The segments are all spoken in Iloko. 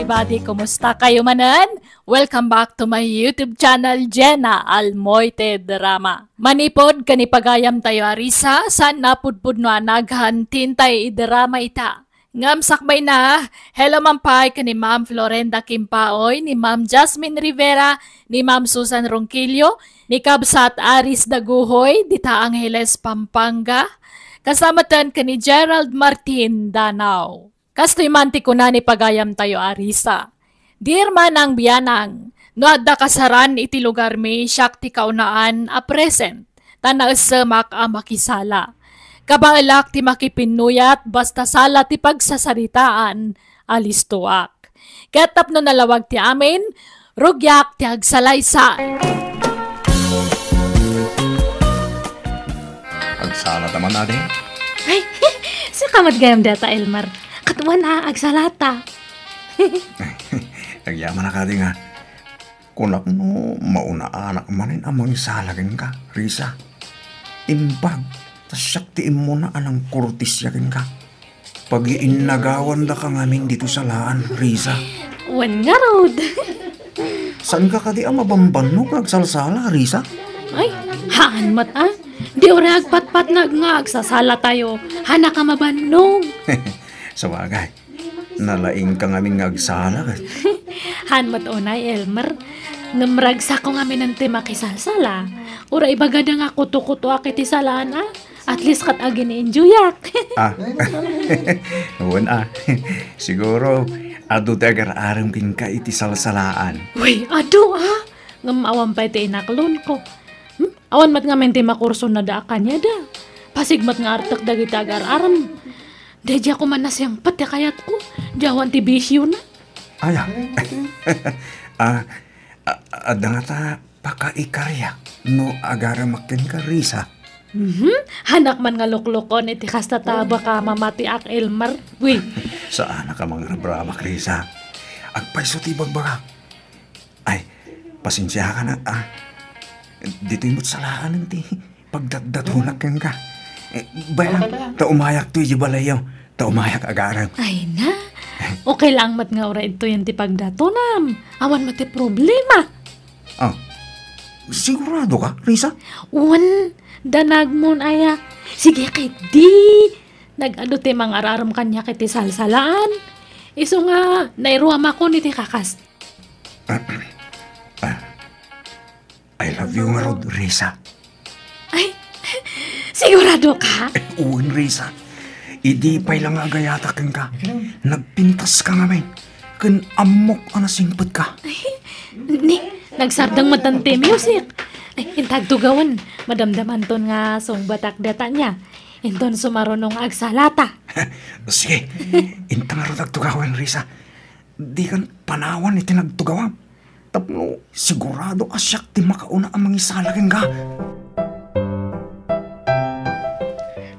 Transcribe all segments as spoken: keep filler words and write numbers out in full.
Buddy, kumusta kayo manen? Welcome back to my YouTube channel, Jenna Almoite Drama. Manipod ken ni pagayamtayo a Risa, saan a pudpudno a naghan ti intay idrama ita. Ngem sakbayna, hello man pay ken ni Ma'am Florenda Kimpaoy, ni Ma'am Jasmine Rivera, ni Ma'am Susan Ronquillo, ni Kabsat Aris Daguhoy, dita Angeles, Pampanga, kasta metten ken ni Gerald Martin Danao. Kastoy man ti kuna ni pagayamtayo a Risa. Dear Manang Bianang, no adda kasaran iti lugarmi, siak ti kaunaan a present, ta naessemak a makisala. Kabaelak ti makipinnuyat basta sala ti pagsasaritaan, alistoak. Ket tapno nalawag ti amin, rugiak ti agsalaysay. Agsalata man, adi? Ay, sika met gayam dayta, Elmer. Ket wen a, agsalata. Agyamanak, adi, nga. Kunak no maunaanak manen a mangisala kenka, Risa. Imbag, ta siak ti immuna a nangkortesia kenka. Pagiinnagawandaka ngamin ditoy salaan, Risa. Wen ngarud. Saanka kadi a mabambannog nga agsalsala, Risa? Ay, haan met a. Di uray agpatpatnag nga agsasalatayo. Hanak a mabannog. Sabagay, nalaingka ngamin nga agsala ket. Haan met unay, Elmer. Ngem ragsakko ngamin ti makisalsala. Uray ibagada nga kutokutoak iti salaan a. At least ket agin-enjoyak. Ah. Wen a. Siguro, adu ti agar-arem kenka iti salsalaan. Uy, adu a. Ngem awan pay ti inaklonko. Hmm? Awan met ngamin ti makurson a daan kaniada. Pasig met nga artek dagiti agar-arem. Daydiay koma nasingpet ti kayatko. Di awan ti bisiona. Aya. Ah, a-, adda ngata pakaikariak no agaremak kenka, Risa. Mhm. Hanak man nga luklukon iti kasta ta baka mamatiak, Elmer. Uy. Saanak a mangrabrabak, Risa. Agpayso ti ibagbagak. Ay, pasensiakan a, ah. Ditoy met salaan ti pagdatdatonak kenka. Eh, bayan, ta umayak to idiay balayyo. Ta umayak agarem. Ay na. Okay lang met nga uray ditoy ti pagdatonam. Awan met ti problema. Ah, sigurado ka, Risa? Wen, danagmon aya. Sige, ket di. Nagadu ti mangar-arem kaniak iti salsalaan. Isu nga, nairuamakon iti kakas. Ah, I love you ngarud, Risa. Ay, sigurado ka? Wen, Risa. Idi pay la nga agayatak kenka, nagpintas ka ngamin. Ken ammok a nasingpet ka. Ay, ni, nagsardeng met ti music. Ay, inta agtugawen, madamdamanton nga sungbatak dayta nia. Inton sumaruno nga agsalata. Sige, inta ngarud agtugawen, Risa. Dikan panawan iti nagtugawam. Tapno sigurado a siak ti makauna a mangisala kenka.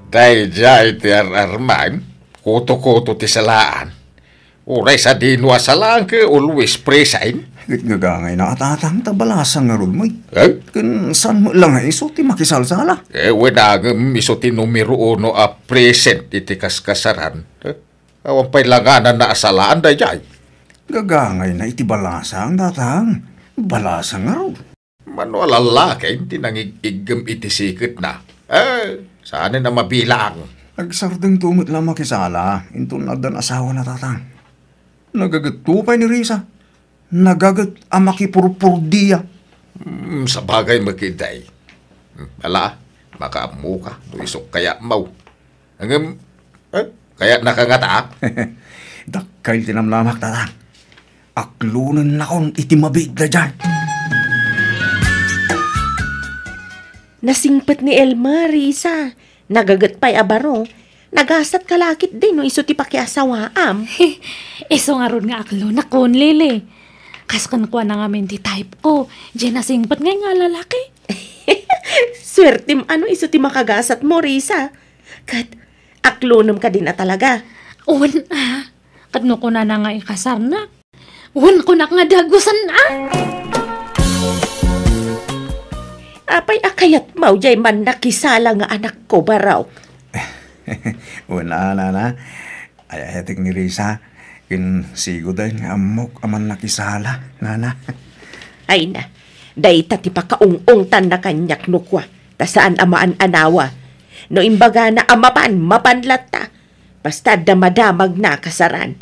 Daydiay ti ar-arman, kuto-kuto ti salaan. Uray sadino a salaan ket always present. Ket gagangayna a tatang ta balasang ngarud met. Eh? Ken saan met la nga isu ti makisalsala? Eh, wen a ngem isu ti numero uno a present iti kaskasaran. Eh? Awan pay la ngananna a salaan daydiay. Gagangayna iti balasang, tatang. Balasang ngarud. Mano a lallaki ti nangig-iggem iti siketna? Eh, saanen a mabilang. Agsardengto met la makisala, inton addan asawana, tatang. Nagagetto pay ni Risa. Nagaget a makipurpurdia. Hmm, sabagay met ketdi. Hmm, ala, makaammoka no isuk kayatmo. Ngem, eh, kayatnaka ngata? Dakkel ti namlamak, tatang. Aklonennakon iti mabiit daydiay. Nasingpet ni Elmer, Risa. Nagaget pay a baro. Nagasatka la ketdi no isu ti pakiasawaam. Isu ngarud nga aklonakon, Lily. Kas kenkuana ngamin ti type ko. Diay nasingpet ngay nga lalaki. Suertem a no isu ti makagasatmo, Risa. Ket aklonem kadin a talaga. Wen a. Ket no kunana nga ikasarnak, wen kunak nga dagusen a. Apay a kayatmo diay mannakisala nga anakko, barok? Wen a, nana. Ay-ayatek ni Risa. Ken siguden nga ammok a mannakisala, nana. Ay na, dayta ti pakaung-ungtanna kaniak no kua, ta saan a maan-anawa. No imbagana a mapan, mapan latta. Basta adda madamagna a kasaran.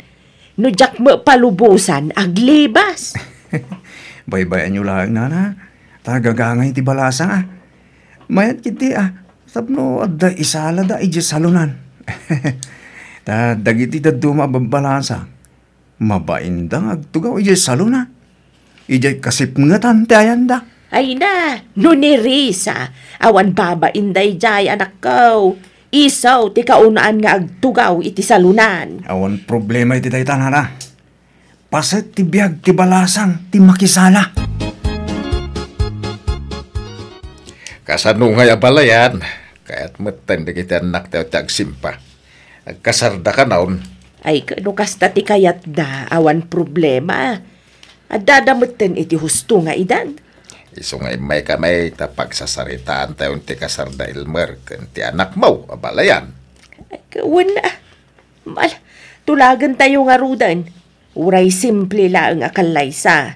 No diak met palubosan, aglibas. Baybayanyo laeng, nana. Ta gagangay ti balasang, a. Mayat ketdi, a. Tapno adda isalada idiay salonan. Ta dagiti dadduma a babbalasang, mabainda nga agtugaw idiay salona. Idiay kasipngetan ti ayanda. Ay na, no ni Risa, awan babain daydiay, anakko. Isu ti kaunaan nga agtugaw iti salonan. Awan problema iti dayta, nana. Paset ti biag ti balasang ti makisala. Kasano ngay a balayan? Kayat metten dagiti annaktayo ti agsimpa. Agkasarda kanayon. Ay, no kasta ti kayatda, awan problema. Addada metten iti husto nga edad. Isu nga immaykami ta pagsasaritaantayon ti kasarda Elmer ken ti anakmo a balayan. Ay, wen, a. Mal, tulagentayo ngaruden. Uray simple laeng a kallaysa.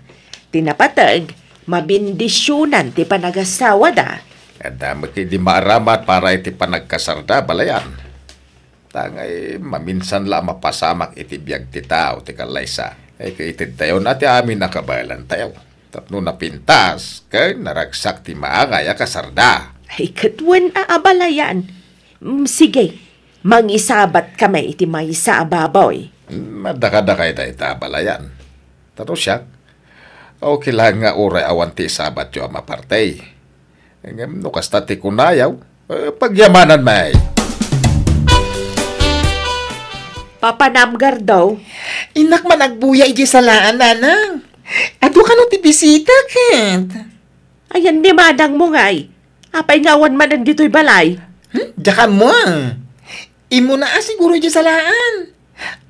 Ti napateg, mabendisionan ti panagasawada. Adda met idi maaramat para iti panagkasarda, balayan. Ta ngay, maminsan la a mapasamak iti biag ti tao ti kallaysa. Ay, kaitedtayon a ti amin a kabaelantayo. Tapno napintas, ken naragsak ti maangay a kasarda. Ay, ket wen a, a balayan. Mm, sige, mangisabatkami iti maysa a baboy. Mm, adda kadakayta ita a balayan. Ta no siak, okay laeng nga uray awan ti isabatyo a maparti. Ngem no kasta ti kunayo, eh, pagyamananmi. Papa Nam, Gardo. Innak man agbuya idiay salaan, nanang. Adu kano ti bisita, ket? Ayan ni manangmo ngay. Apay nga awan manen ditoy balay? Hmm? Diak ammo, a. Immuna a siguro idiay salaan.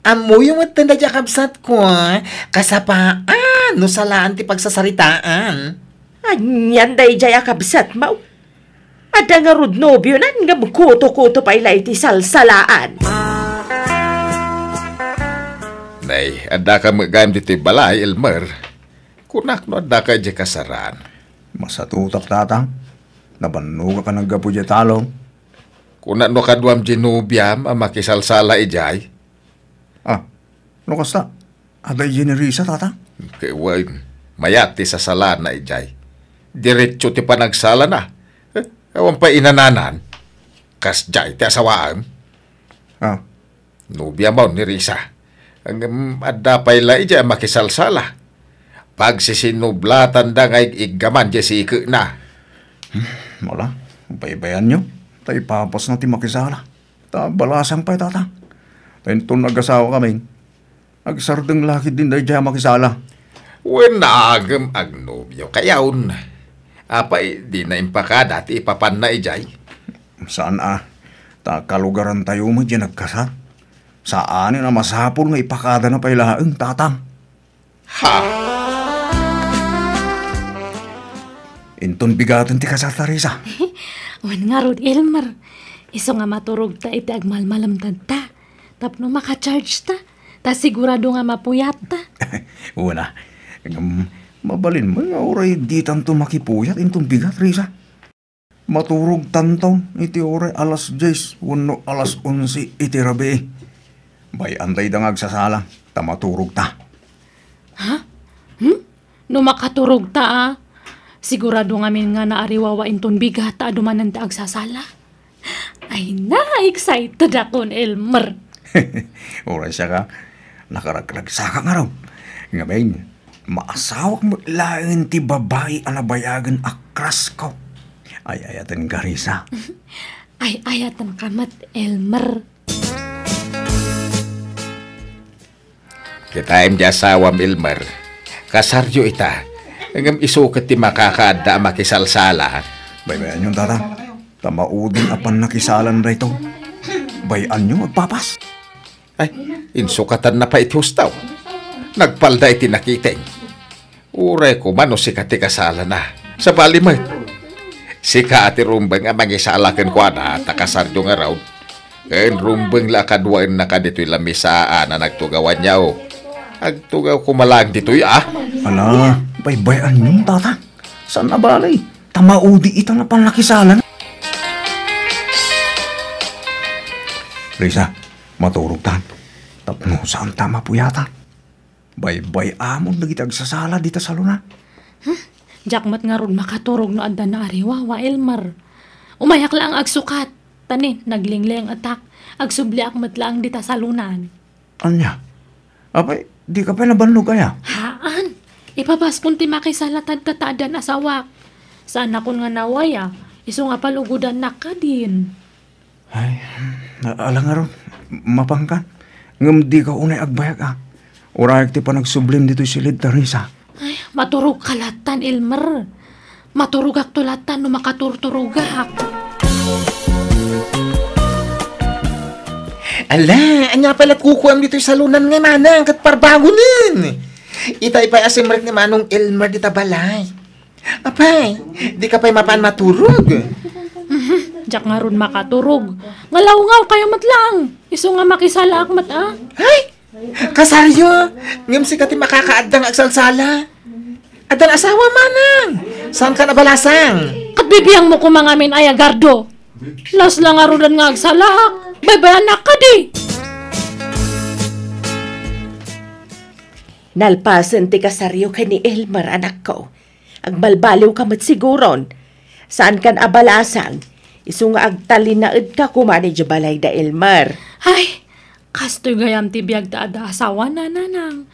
Ammoyo metten daydiay a kabsatko, kasapaan no salaan ti pagsasaritaan. Anian daydiay a kabsatmo? Adda ngarud nobionan ngem kuto-kuto pay la iti salsalaan. Nay, addaka met gayam ditoy balay, Elmer. Kunak no addaka idiay kasaran. Masatutak, tatang. Nabannogak a naggapu idiay talong. Kuna no kaduam diay nobiam a makisalsala idiay? Ah, no kasta, adda idiay ni Risa, tatang? Ket wen, mayat ti sasalaanna idiay. Diretso ti panagsalana. Eh, awan pay inananan. Kasdiay ti asawaem. Ah, Nobiam ni Risa. Ngem adda pay la idiay a makisalsala. Pagsisinublatanda nga ig-iggaman diay sikekna. Hmm, wala. Baybayanyo. Ta ipapasna ti makisala. Ta balasang pay, tatang. Ta inton agasawakami, agsardeng la ketdin daydiay a makisala. Wen, ngem agnobiokayon. Apay, dina impakada ti ipapanna idiay? Saan a. Ta kalugarantayo met diay nagkasar. Saanen a masapul nga ipakadana pay laeng, tatang. Ha? Inton bigaten ti kasarta, Risa. Wen ngarud, Elmer. Isu nga maturogta iti agmalmalemtadta. Tapno maka-charge ta. Ta sigurado nga mapuyatta. Wen a. Ngem, mabalin met nga uray ditanto makipuyat inton bigat, Risa. Maturogtanto iti uray alas dies wenno alas onse iti rabii. Bay-an dayta nga agsasala, ta maturogta. Ha? Hmm? No makaturogta, a? Sigurado ngamin nga naariwawa inton bigat ta adu manen ti agsasala. Ay na, excited akon, Elmer. Uray siak, a, nakaragragsakak ngarud. Ngamin, maasawak met laeng ti babai a nabayagen a crush ko. Ay-ayatenka, Risa. Ay-ayatenka met, Elmer. Kitaem ti asawam, Elmer. Kasaryo ita. Ngem isu ket ti makakaadda a makisalsala. Baybayanyon, tatang. Ta maudin a pannakisalan daytoy. Bay-anyo agpapas. Ay, insukatanna pay iti husto. Nagpalda iti nakiteng. Uray koma no sika ti kasalana. Sabali met. Sika a ti rumbeng a mangisala kenkuana ta kasaryo ngarud. Ken rumbeng la a kaduaennaka ditoy lamisaan a nagtugawanyo. Agtugaw ko malang ditoy, ah. Ala, baybay-anyon, tata. Saan a bale? Ta maudi ita nga pannakisala. Risa, maturogtan. Tapno saanta mapuyatan. Baybay-amon dagiti agsasala dita salonan. Hmm? Diak met ngarud makaturog no adda naariwawa, Elmer. Umayak laeng agsukat. Tani, naglinglengetak. Agsubliak met laeng dita salonan. Ania? Apay, dika pay nabannog aya? Haan. Ipabaskon ti makisala ta adda ta addan asawak. Saanakon nga nawaya, isu nga palugodannak kadin. Ay, ala ngarud, mapankan. Ngem dika unay agbayag, a. Urayek ti panagsublim ditoy siled, Teresa. Ay, maturogka lattan, Elmer. Maturogakto lattan no makaturturogak. Ala, ania pay lat kukuam ditoy salonan nga manang ket parbangonen? Itay pay a simrek ni Manong Elmer dita balay. Apay, dika pay mapan maturog? Mhm, diak ngarud makaturog. Ngalawngaw kayo met laeng. Isu nga makisalaak met, a. Ay, Kasario, ngem sika ti makakaadda nga agsalsala. Addan asawa manang. Saanka a balasang? Ket bibiangmo koma ngamin aya, Gardo. Las la ngarudan nga agsalaak. Baybayanak kadi. Nalpasen ti kasario ken ni Elmer, anakko. Agbalbaliwka met siguron. Saankan a balasang. Isu nga agtalinaedka koma idiay balay da Elmer. Ay, kastoy gayam ti biag ta adda asawana, nanang.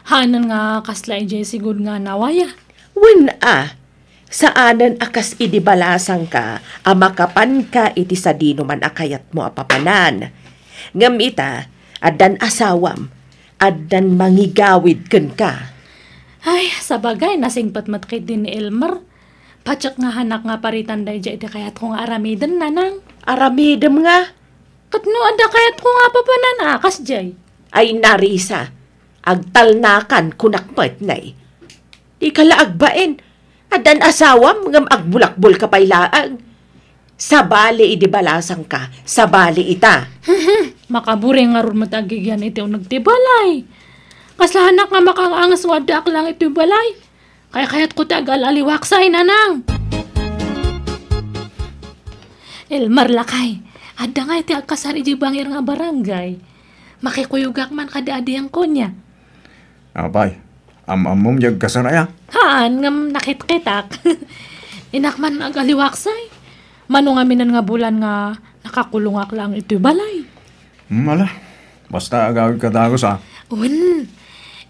Haanen nga kasla idiay sigud nga nawaya. Wen a, saanen a kas idi balasangka a makapanka iti sadinoman a kayatmo a papanan. Ngem ita, addan asawam, addan mangigawid kenka. Ay, sabagay, nasingpet met ketdi ni Elmer. Patiek nga hanak nga paritan daydiay iti kayatko nga aramiden, nanang. Aramidem nga? Ket no adda kayatko nga papanan a kasdiay? Ay, Narisa, agtalnakan, kunak met, nay. Dika la agbain. Addan asawam ngem agbulakbolka pay laeng. Sabali idi balasangka, sabali ita. Makaburing ngarud met agigian iti uneg ti balay. Kasla hanak nga makaang-anges no addaak laeng iti balay. Kaykayatko ti agal-aliwaksay, nanang. Elmer, lakay, adda ngay ti agkasar idiay bangir nga barangay. Makikuyogak man kadi adian konia. Apay, am-ammom diay agkasar aya? Haan, ngem nakitkitak. Dinak man agaliwaksay. Mano ngaminen nga bulan nga nakakulongak laeng iti balay. Hmm, ala. Basta agawidka dagus, a. Wen,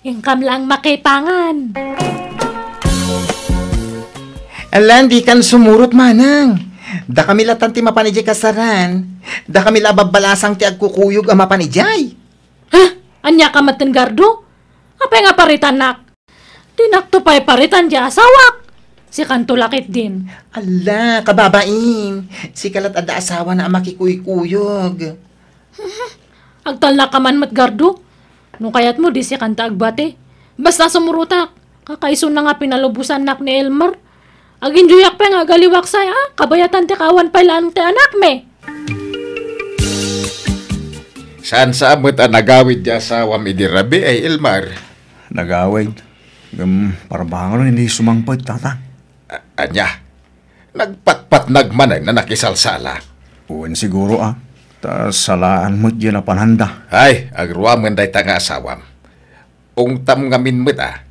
inkam laeng makipangan. Alan, dikan sumurot, manang. Dakami latan ti mapan idiay kasaran. Dakami la a babbalasang ti agkukuyog a mapan idiay. Ha? Ania ka met, Gardo? Apay nga paritannak? Dinakto pay paritan ti asawak. Sikanto la ketdin. Alla, kababain. Sika lat adda asawana a makikuykuyog. Agtalna ka man met, Gardo. No kayatmo, di sikanto agbati. Basta sumurotak. Kakaisuna nga pinalubosannak ni Elmer. Aginjoyak pay nga agaliwaksay, a. Kabayatan ti kaawan pay laeng ti anakmi. Saan sa met a nagawid ti asawam idi rabii, Elmer? Nagawid. Ngem parbangon idi sumangpet, tata. A-, ania? Nagpatpatnag manen a nakisalsala? Wen siguro, a. Ta salaan met diay napananda. Ay, agruamen dayta nga asawam. Ungtam ngamin met, a.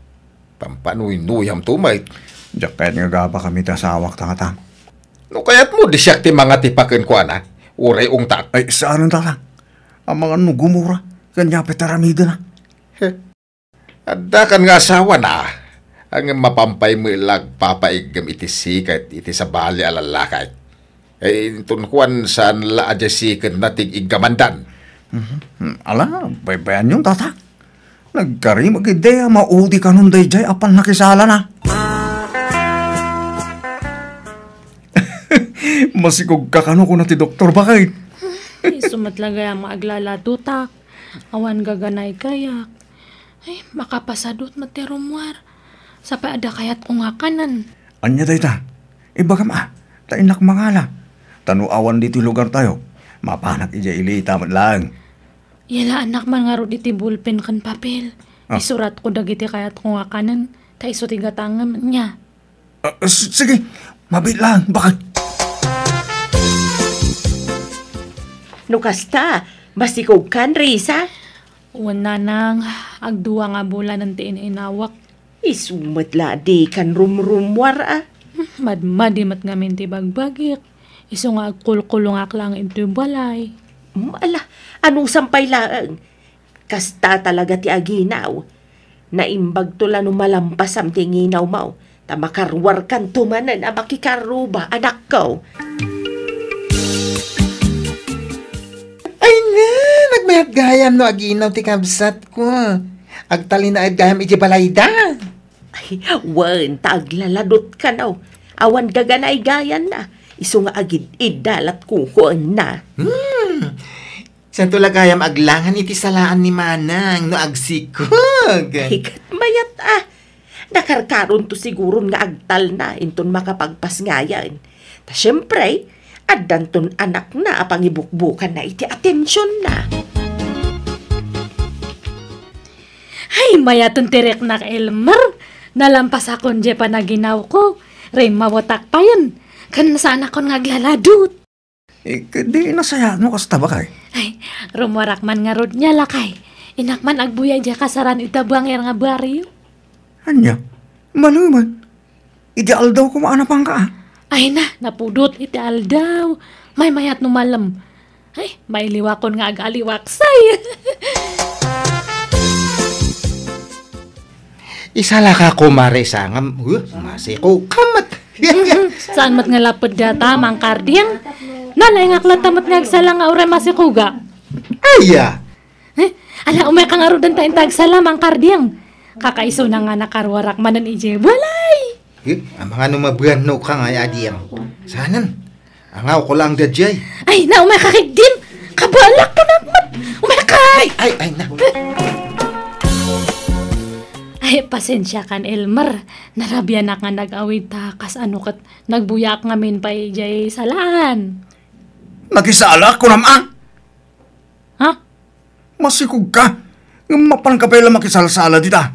Pampanuynuyamto met. Diak kayat nga agabakami ti asawak, tata. No kayatmo, di siak ti mangatipa kenkuana. Uray ungtak. Ay, saan, tata. Amangan no gumura. Kanya pay ti aramidena. Heh. Addakan nga asawana, ngem mapan pay met la agpapaiggem iti siket iti sabali a lallaki. Ay, inton kuan, saan la a diay siketna ti ig-iggamandan. Mhm. Ala, baybayanyon, tata. Nagkarim a gidde a maudi kanon daydiay a pannakisalana. Masikogka kano, kuna ti doktor, baket. Isu met la gayam nga aglaladotak. Awan gaganay kayak. Ay, makapasadut met ti rummuar. Sapay adda kayatko nga kanen. Ania dayta? Ibagam a, ta innak mangala. Ta no awan ditoy lugartayo, mapanak idiay ilita met laeng. Yalaannak man ngarud iti bulpen ken papel. Ah. Isuratko dagiti kayatko nga kanen, ta isu ti gatangem, nia. Ah, s-, sige, mabiit lang, bakay. No kasta, masikogkan, Risa? Wen, nanang, agdua nga bulanen ti in-inawak. Isu met la dikan rumrummuar, a. Hmm, madmadi met ngamin ti bagbagik. Isu nga agkulkulongak laeng intoy balay. Hmm, ala, anusam pay laeng. Kasta talaga ti aginaw. Naimbagto la no malampasam ti nginawmo, ta makaruarkanto manen a makikarruba, anakko. Ay na, nagmayat gayam no aginaw ti kabsatko. Agtalinaed gayam iti balayda. Ay, wen, ta aglaladot kano. Awan gaganaay gayanna. Isu nga agid-idda lat kukuenna. Hmm. Santo la gayam aglangan iti salaan ni Manang no agsikog. Ay, ket mayat a. Nakarkaronto siguron nga agtalna inton makapagpasngayen. Ta siempre, addanton anakna a pangibukbukanna iti atensionna. Ay, mayaten ti riknak, Elmer. Nalampasakon diay panaginawko. Rimmawetak payen. Ken saanakon nga aglaladot. Eh, ket di nasayaat no kasta, bakay? Ay, rummuarak man ngarud nia, lakay. Innak man agbuya diay kasaran ita buangir nga barrio. Ania? Mano man? Iti aldaw koma a napanka, a? Ay na, napudot iti aldaw. Maymayat no malem. Ay, mailiwakon nga agaliwaksay. Isalaka, kumare, sangam. Uh, masiko ka met. Saan met nga lapud data, Mang Karding? Nalaingak latta met nga agsala nga uray masikoga. Aya! Eh, ala, umay ka ngaruden ta inta agsala, Mang Karding. Kakaisuna nga nakaruarak manen idiay balay. Eh, amangano mabuan no ka nga, Ading? Sanen? Angawko lang daydiay. Ay, na, umay ka ketdin. Kabalak ka na, umay ka. Ay, ay, ay, na. Ay, pasensiakan, Elmer. Narabianak nga nag-awid ta kasano ket nagbuyaak ngamin pay idiay salaan. Nakisalak, kunam, a? Ha? Masikog ka. Ngem mapanka pay la makisalsala dita.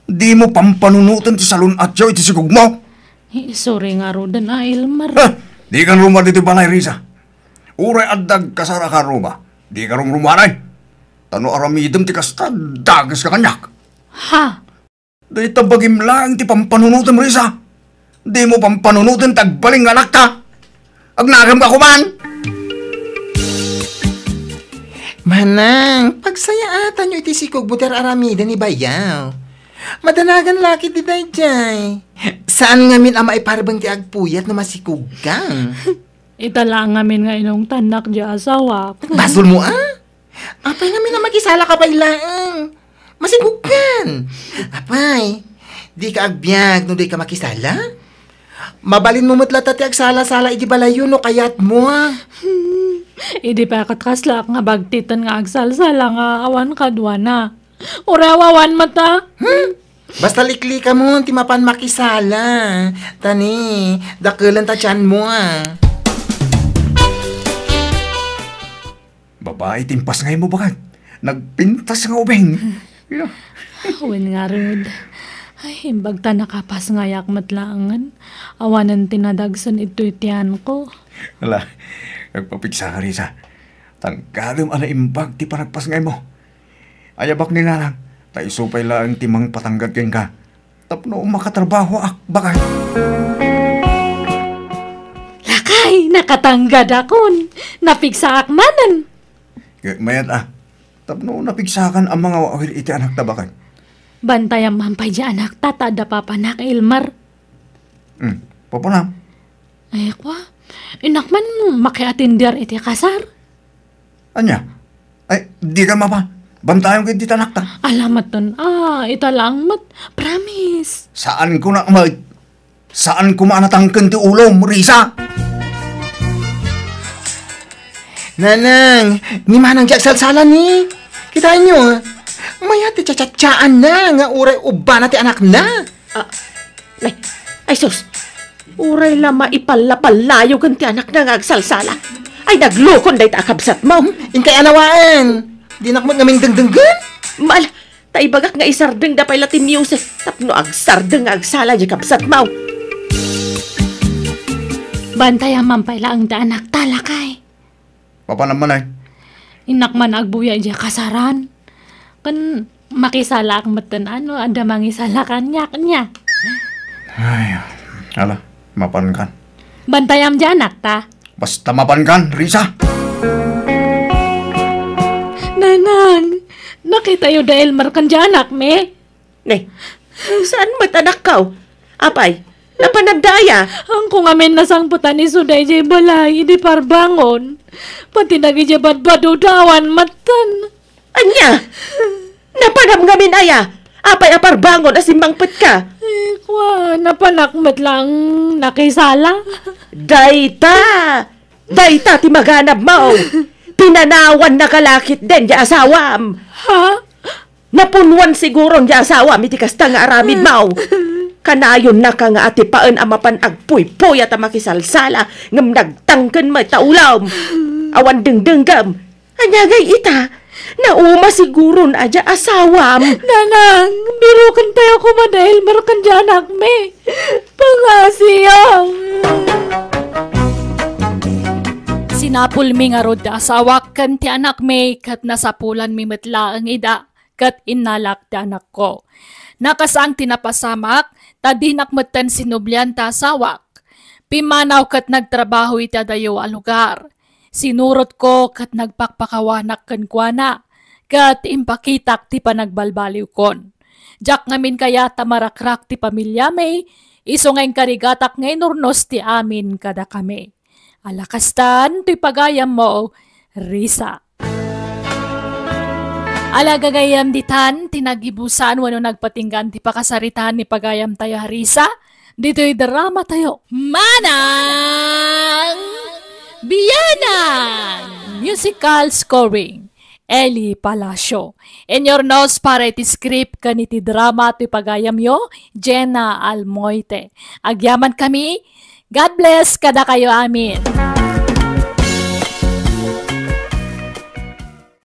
Dimo pampanunoten ti salun-atyo iti sikogmo. Eh, sorry ngaruden, a, Elmer. Ha? Dikan rummuar ditoy balay, Risa. Uray adda agkasar a karruba, dika rumrumuar. Ta no aramidem ti kasta, dageska kaniak. Ha? Dayta bagim laeng ti pampanunotem, Risa. Dimo pampanunoten ti agbalin nga anakta. Agnagem ka koman. Manang, pagsayaatanyo iti sikogmo ti ar-aramiden ni bayaw. Madanagan la ketdi daydiay. Saan ngamin a maiparbeng ti agpuyat no masikogka. Ita laeng ngamin nga inungtannak diay asawak. Basolmo, a? Apay ngamin a makisalaka pay laeng? Masikogkan. Apay, dika agbiag no dika makisala? Mabalinmo met latta ti agsala-sala iti balayyo no kayatmo, a? Hmm, idi pay ket kaslaak nga bagtiten nga agsalsala nga awan kaduana. Uray awan met, a? Hmm? Basta liklikamon ti mapan makisala. Ta ni, dakelen ta tianmo, a. Babai ti impasngaymo, baket. Nagpintas nga ubing. Yeah. Wen ngarud. Ay, imbag ta nakapasngayak met laengen. Awanen ti nadagsen itoy tianko. Ala, agpapigsa ka, Risa. Tanggadem a naimbag ti panagpasngaymo. Ayabak ni Nanang, ta isu pay laeng ti mangpatanggad kenka. Tapno makatrabahoak, baket. Lakay, nakatanggadakon. Napigsaak manen. Ket mayat a. Tapno napigsakan a mangawawil iti anakta, baket. Bantayam man pay diay anakta ta adda papanak, Elmer. Hmm, papanam? Ay, kwa. Innak man makiatender iti kasar. Ania? Ay, dika mapa. Bantayon ket ti anakta. Ala metten, a, ita laeng met. Promise. Saanko nak met. Saan koma a natangken ti ulom, Risa. Nanang, ni Manang diay agsalsala ni. Kitaenyo, a. Mayat ti tsatsatsaanna nga uray ubbana ti anakna. Ah, ay, ay sus. Uray la maipalla-pallayo ken ti anakna nga agsalsala. Ay, naglukon dayta a kabsatmo. Inkay anawaen. Dinak met ngamin dengdenggen. Mal-, Ta ibagak nga isardengda pay la ti music tapno agsardeng nga agsala diay kabsatmo. Bantayam man pay laeng ti anakta, lakay. Mapanam man ay. Innak man agbuya idiay kasaran. Ken makisalaak metten no adda mangisala kaniak, nia. Ay, ala, mapankan. Bantayam diay anakta. Basta mapankan, Risa. Nanang, nakitayo da Elmer ken diay anakmi? Ne, saan met anakko? Apay, napanam da aya? Haanko ngamin nasangpetan isu daydiay balay idi parbangon. Pati dagidiay badbado, awan metten. Ania? Napanam ngamin aya? Apay a parbangon a simmangpetka? Eh, kua, napanak met laeng nakisala. Dayta! Dayta ti maganabmo! Pinanawannaka la ketdin diay asawam! Ha? Napunnuan siguron diay asawam iti kasta nga aramidmo. Kanayonnaka nga atipaen a mapan agpuypuyat a makisalsala, ngem nagtangken met ta ulom. Awan dengdenggem. Ania ngay ita? Nauma siguron a diay asawam. Nanang, birokentayo koma da Elmer ken diay anakmi. Pangngasiam. Sinapulmi ngarud ti asawak ken ti anakmi, ket nasapulanmi met laeng ida ket innalak ti anakko. Nakasaan ti napasamak, ta dinak metten sinublian ti asawak. Pimmanaw ket nagtrabaho iti adayo a lugar. Sinurotko ket nagpakpakawanak kenkuana, ket impakitak ti panagbalbaliwkon. Diak ngamin kayat a marakrak ti pamiliami, isu nga inkarigatak nga inurnos ti amin kadakami. Ala kastan toy pagayammo, Risa. Ala gagayyem, ditan ti nagibusan wenno nagpatinggaan ti pakasaritaan ni pagayamtayo a Risa ditoy dramatayo, Manang Bianan! Musical scoring, Eli Palacio. Inurnos para iti script ken iti drama toy pagayamyo, Jenna Almoite. Agyamankami, God bless kadakayo amin.